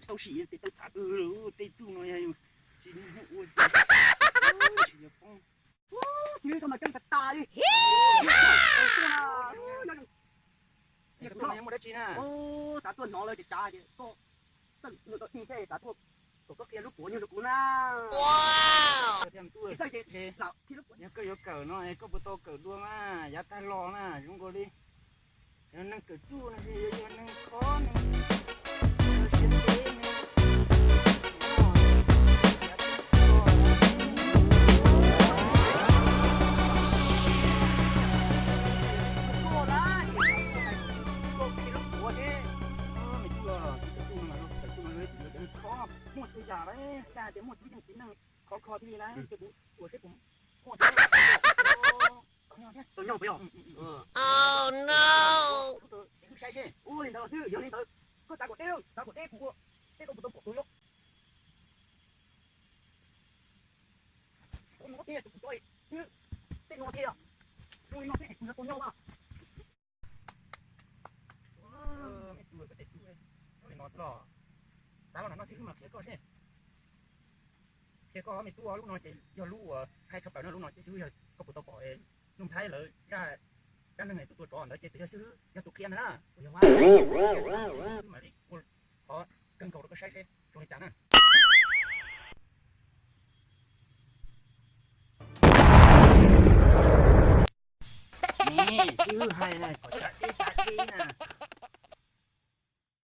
Tau sim tej tau txhav kawg, tej txuj no yog tsis ua tsis yog poob. Xib hwb koj mas keej tas tas li. Xav tuaj hnov lawv ces tsav ces koj txawj nws tau tij thiaj xav tuaj kom koj qhia lub puav nyuag rau kuv na. Yog koj yuav kawm no es koj puas tau kawm dua mas yav tag los na zoo nkaus li yog neeg kawm txuj no ces yuav yog neeg khov neeg siab ntev neeg muaj txhua yam lawm, cas tias muaj tib neeg txiv neeg khov kho thiaj li na, ces kuv ua seb puas muaj. Tau nyob puas yog? Ua li ntawd xwb, yog li ntawd koj txav kom deb, txav kom deb kuv ua seb koj puas tau pom tus nyob. Tus no thiab, tus kuv tso xwb, tej no thiab, zoo li no xwb es kuv yuav tau nyob mas. Me tub, koj tej tub, li no xwb los, xav los no xwb wb mam qhia koj seb. Qhia koj me tub, lub no ces yog lub uas hais tshaj plaws no, lub no ces xib hwb yog koj puas tau pom Nuj Nplhaib lawv zaj dab neeg tus tua tsov ntawd ces twb yog xib hwb yog tus qhia ntag na. Xib hwb mam li ua qhov kawg nkaus rau koj saib seb zoo li cas na. Xib hwb hais na,